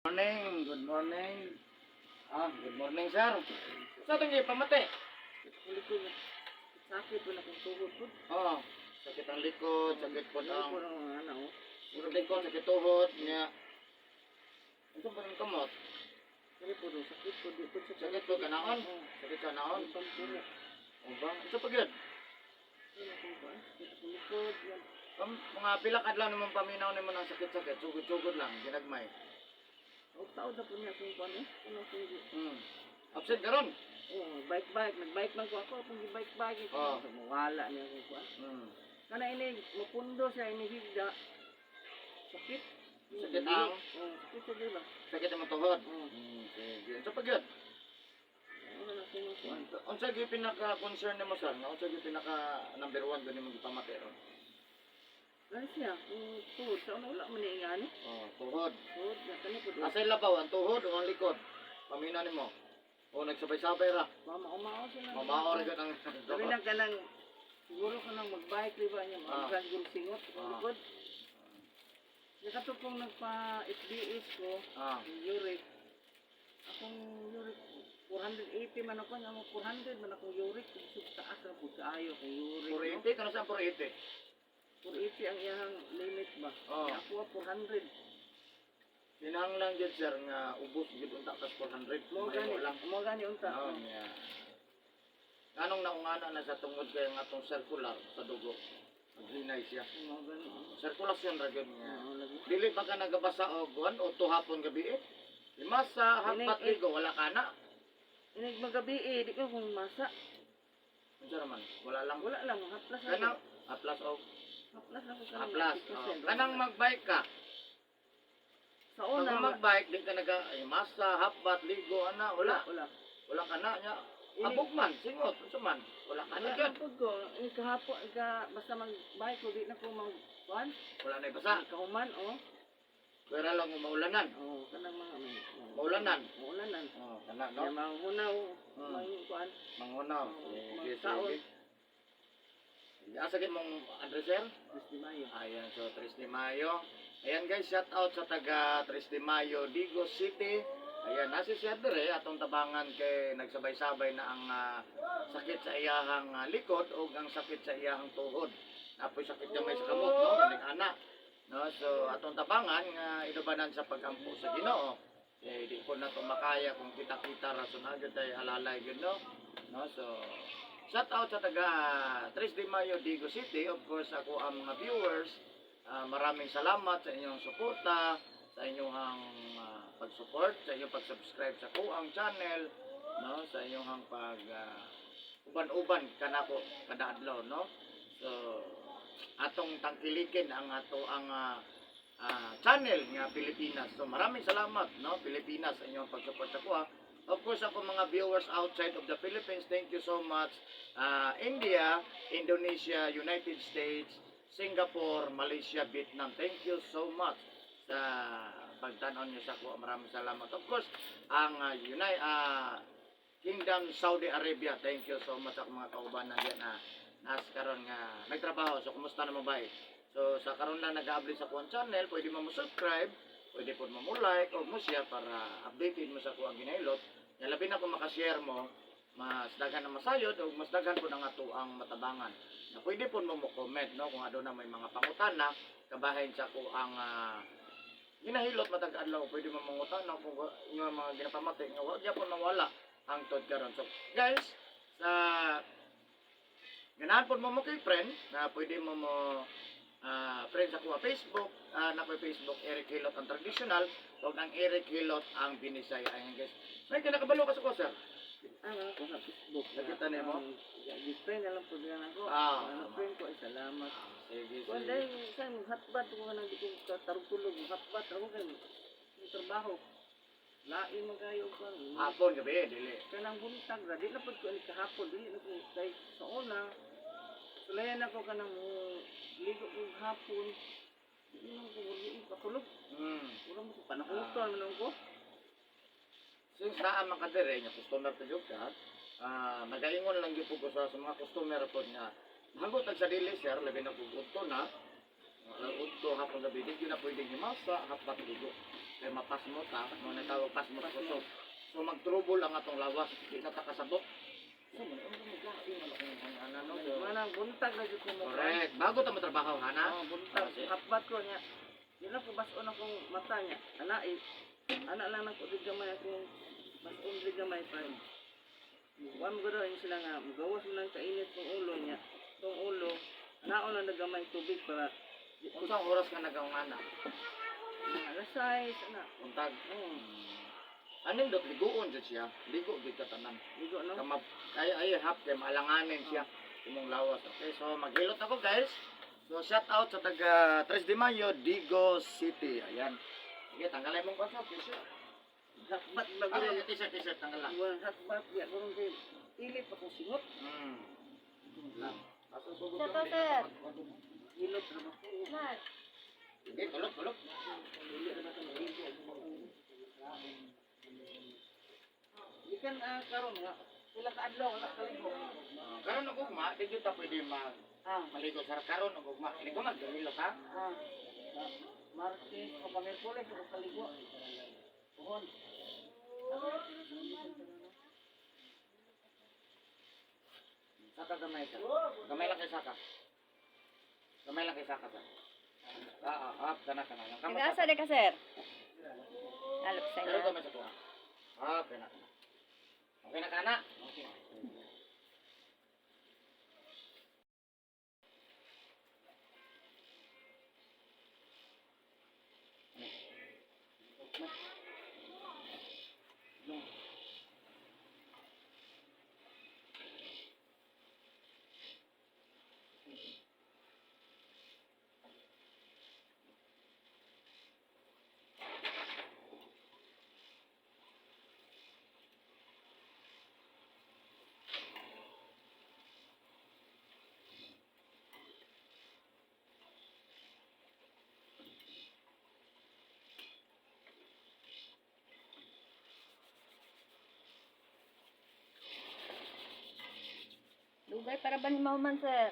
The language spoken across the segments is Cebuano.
Morning, good morning. Ah, good morning, sir. Sa itong pamati? Likod. Sakit po na kong tuhod po. Oh, sakit ang likod, sakit po Ano ang po ng ano, oh. sakit likod, sakit tuhod, niya. Ito po ng kamot. Sakit po doon, sakit po dito sa Sakit po kanaon. Oo. Sakit kanaon. Ang pampuno. O ba? Ito pa gyud. Ano akong kuan? Sakit akong likod. Yan. Mga pila ka adlaw naman paminaw nimo ng sakit-sakit, sugod-sugod lang, ginagmay. Og taod na po niya akong kuan eh. Ano akong Absent karon. Oh, bike bike, nagbike man ko ako, akong gi-bike bike. Oo. So, mawala niya akong kuan. Kana ini mapundo siya ini higda. Sakit. Sakit ang? Oh, sakit sa diba? Sakit ang tuhod. Oo. Sige. Ito pa gyud. Ano na akong kuan? Unsa gyud pinaka concern nimo, sir? Nga unsa gyud pinaka number 1 gyud nimo gipamati ron? Ano siya? Kung tuhod sa una wala man ni ingani. Oh, tuhod. Tuhod na kani po. Asa labaw ang tuhod o ang likod? Pamina nimo. O nagsabay-sabay ra. Mama umao siya na. Mamao ra gyud ang Sabi lang ka lang, siguro ka lang mag-bike, di ba niya, mag siguro singot, likod. Nakato kong nagpa-FDS ko, yung uric, akong uric, 480 man ako, nga mo 400 man akong uric, so taas na po kaayo kung uric, no? 480 kano sa 480? 480 ang iyang limit ba? Ako ah, 400. Kinahanglan gyud, sir, nga ubos gyud unta tas 400. Mo gani, Mahimo lang. mo gani unta. No, niya. Nganong naungana na sa tungod kay nga atong circular sa dugo. Maghinay siya. Mo gani. Sirkulasyon ra gyud nga. Oo, lagi. Dili pa ka nagabasa og 1 o 2 hapon gabi eh. Lima sa hapat ligo wala ka na. Inig magabi eh, di ko kung masa. Unsa raman? Wala lang. Wala lang, haplas na. Kanang haplas og Haplas na ko kanang haplas. kasi, Oh. Kanang magbike ka. Sa una, Pag magbike di ka naga ay, masa, hapat, ligo ana, wala. Wala. Wala ka na nya. Abog man, singot, unsa man. Wala ka na Wala gyud. lang pud ko. Ini kahapon, ka, basta mag-bike ko, di na ko mag-kuan. Wala na basa. Kahuman, oh. Pwera lang maulanan. Oh, kanang mga Maulanan. Maulanan. Oh, kana no. No? Manghunaw, mga kuan. Mangunaw. Oo, Sige, mga kaon. sige. Sige, asa gyud mong address, sir? 3 de Mayo. Ayan, so 3 de Mayo. Ayan guys, shout out sa taga 3 de Mayo, Digos City. Ayan, nasi siya dire atong tabangan kay nagsabay-sabay na ang sakit sa iyahang likod o ang sakit sa iyahang tuhod. Apoy sakit gamay sa kamot, no? Ining ana. No, so atong tabangan nga inubanan sa pagampo sa Ginoo. Eh, di ko na to makaya kung kita-kita rason agad ay alalay gyud, no. No, so shout out sa taga 3 de Mayo, Digos City. Of course, ako ang mga viewers. Maraming salamat sa inyong suporta, sa inyong pag-support, sa inyong pag-subscribe sa kuang channel, no, sa inyong pag uban-uban kanako kada adlaw, no. So atong tangkilikin ang ato ang channel nga Pilipinas. So maraming salamat, no, Pilipinas, sa inyong pag-support sa kuha. Of course, ako mga viewers outside of the Philippines, thank you so much. India, Indonesia, United States, Singapore, Malaysia, Vietnam. Thank you so much sa pagtan-aw niyo sa kuha. Maraming salamat. Of course, ang United Kingdom Saudi Arabia. Thank you so much sa akong mga kaubanan diyan na nas karon nga nagtrabaho. So kumusta naman ba? So sa karon lang nag-upload sa kuang channel, pwede mo mo subscribe, pwede po mo mo like o mo share para updated mo sa kuang ginahilot. Ya labi na kung makashare mo, mas daghan na masayod o mas daghan po ang ato ang matabangan. Na pwede po mo mo comment, no, kung aduna may mga pangutana kabahin sa kuang ginahilot matag adlaw, pwede mo mangutana kung nga mga ginapamati nga wa gyapon mawala hangtod karon. So guys, sa ganahan po mo mo kay friend na pwede mo mo friend sa kuha Facebook, na ko Facebook Eric Hilot ang traditional ug ang Eric Hilot ang Binisaya. Ayan guys. May kinakabalo ka sa kuha, sir? Ah, ako sa Facebook. Nakita nimo? Friend na lang po din ako. Ano, friend ko, ay salamat. Sige, Kuan sige. dahil sa hatbat ko nang di ko katarog tulog, hatbat ako kay yung trabaho. Lain man kayo kuan. Hapon gabi dili. Kanang buntag ra di na pud ko ani kahapon, dili na ko kay sa una. Sulayan ako kanang ligo ko hapon. Di na ko di patulog. Wala mo ko panahuton man ko. Since naa man ka dire nga customer ta jud ka, nagaingon lang gyud po ko sa mga customer po nga hanggot tag sa dili, sir, labi na kung udto na. Ang udto hapon gabi di gyud na pwede masa, hapat ligo. Kay mapasmo ta, mo na tawag pasmo sa kusog. So magtrubol ang atong lawas, di na ta kasabot. So man, ano mo man akong ano no. Manang buntag na jud ko mo. Correct. Bago ta matrabaho hana. Oh, buntag. Ah, Hapbat ko niya. Di na ko bason akong mata niya. Ana eh. Ana lang nako di gamay akong bason di gamay pa. Kuan mo daw yung sila nga mugawas mo lang kainit tong ulo niya. Tong ulo, anaon lang nagamay tubig para di ko Unsang oras ka nagaungana? mga alas 6 ana. Buntag. Oh, Aning dot liguon jud siya. Ligo jud ka tanan. ligo no. Kama ay ay hap kay maalanganin siya imong lawas. Okay, so maghilot ako, guys. So shout out sa taga 3 de Mayo, Digo City. Ayan. Sige, tanggalay mong konsa, t-shirt. Hakbat ba Ah, gud? t-shirt, t-shirt, tanggal lang. Wala hakbat ya karon kay pilit ako singot. Lang. Asa sugod Sir, lang, di sir. Hilot ra ba ko? Mar. Sige, tulog, tulog. Dili ra ba ka maligo? Gikan karon nga pila ka adlaw wala kaligo. Ah, karon og ugma, di jud ta pwede mag maligo sa karon og ugma. Hindi ko maghilot ha. Ah. Martes o pa Miyerkules ako kaligo. Pohon. Saka gamay ka. Gamay lang kay saka. Gamay lang kay saka sa. Kana kana. Ang kamot. Nag-asa de ka, sir? Alop sa Pero inyo. gamay sa tuwa. Ah, kana kana. Okay na kana. Okay. Dugay para ba ni Mauman, sir?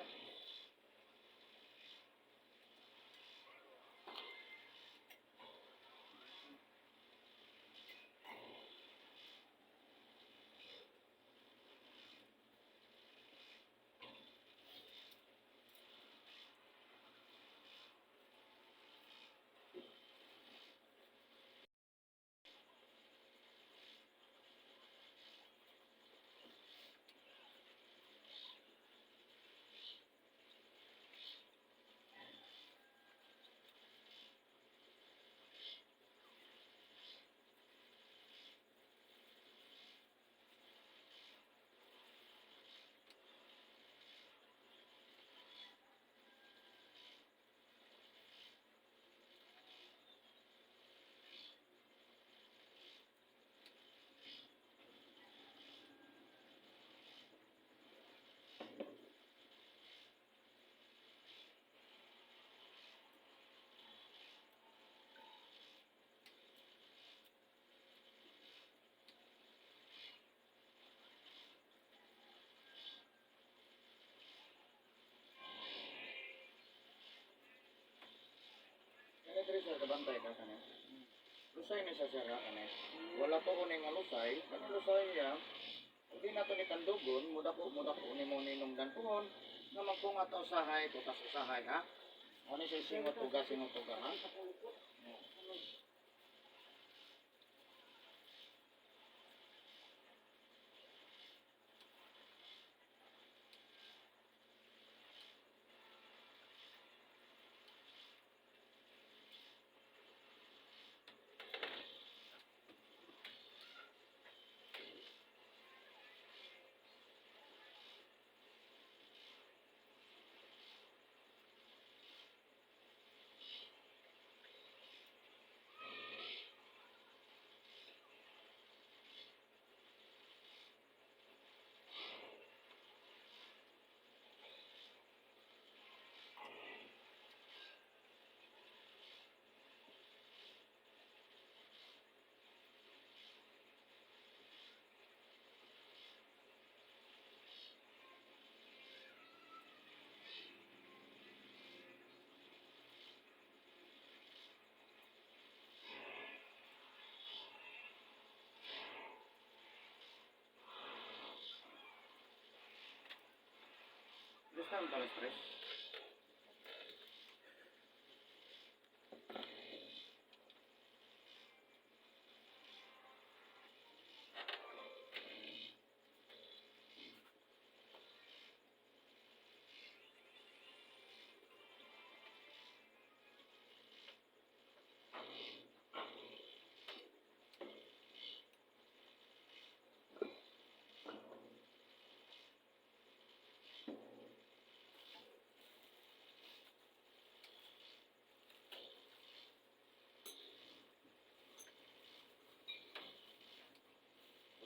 Kani diri sir kabantay ka kani. Lusay ni sa sir ha, kani. Wala to ni nga lusay, kani lusay ya. Hindi na to ni tandugon, muda ko ni mo ninumdan puhon nga magtunga ta usahay, tutas usahay ha. Ano siya singot tuga ha. Basta ang alas 3.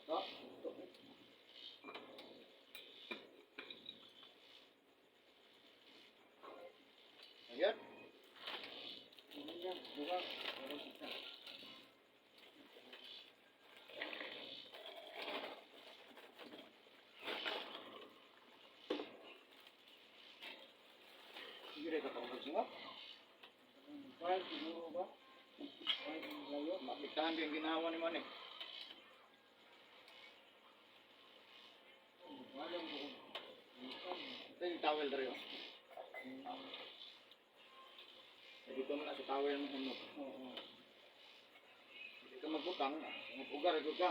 Ito. Ito. Ayan. Duha, pero isa. Sige rin ka pang singot. Five, siguro ba? Five, layo. Mapiktahan ko yung ginawa ni Manny. Walang buong. Ito yung towel rin. Dito mo na sa towel mo hunog. Oo. Hindi ka magbutang. Ugar, ugar ka.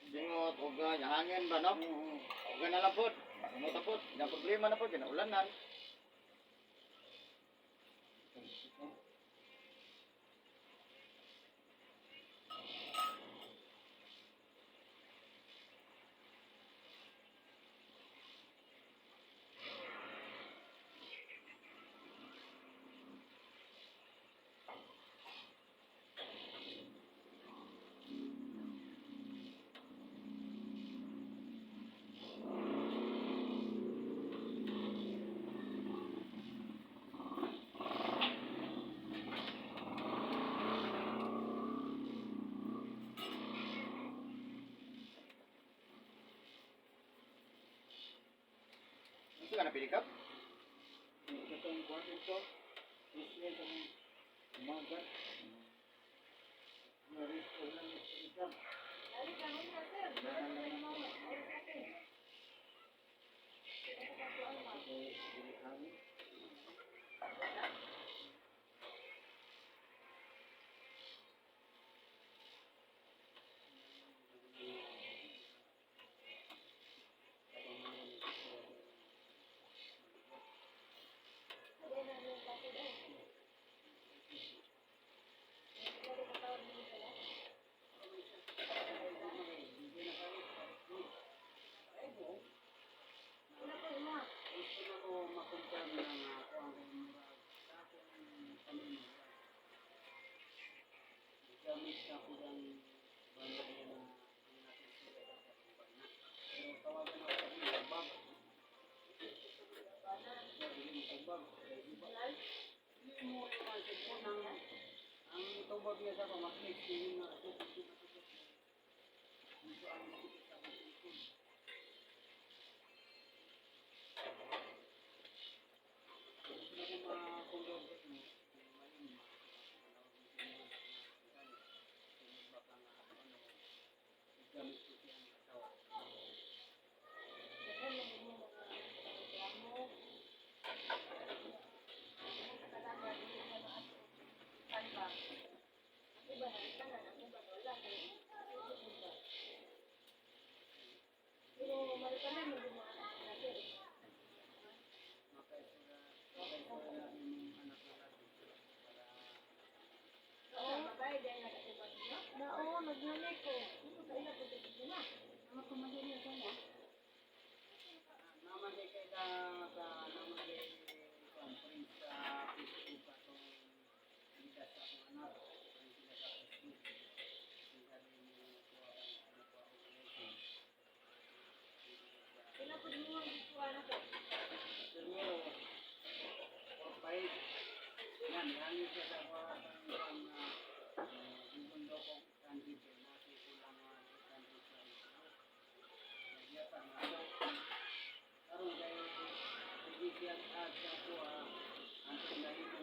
Singot, uga, hangin ba, no? Oo. Uga na lang po. Sumot po. Yung problema na po, ginaulanan. Hindi ka napili ka? Katong kuwan ito. Isle katong umaga. Maris ko lang ito. Gusto na ko makumpirm na nga ako ang murag sa akong pamilya. Gamit sa ako ang banda niya na ang natin sila sa akong bana. Pero tawagan ako sa akong bag. Bag. Hindi mo yung mga cellphone ang tubag niya sa ako, maklik yun na ito, ito, ito, ito. Dito ang makikita sa akong cellphone. Gusto na ko makumbag mo, gamit ko siyang asawa. Makaisura na yung anak na natin para Oo, nagnanay ko. Ano kumahin na sana? Naman kay kay ka ka naman kay conference sa Facebook atong likas sa akong anak friend sila sa Facebook. Ang galing mo kuha ang anak ko ako ngayon. Pila po mo ang gikuha na ko. Siguro, five. Yan, hangin siya sa kuha ang ang ibon daw kong 800 eh. Nakikulang nga 800 sa ito. Nagyata nga daw. Karon kay hindi siya at sa kuha ang nahigo.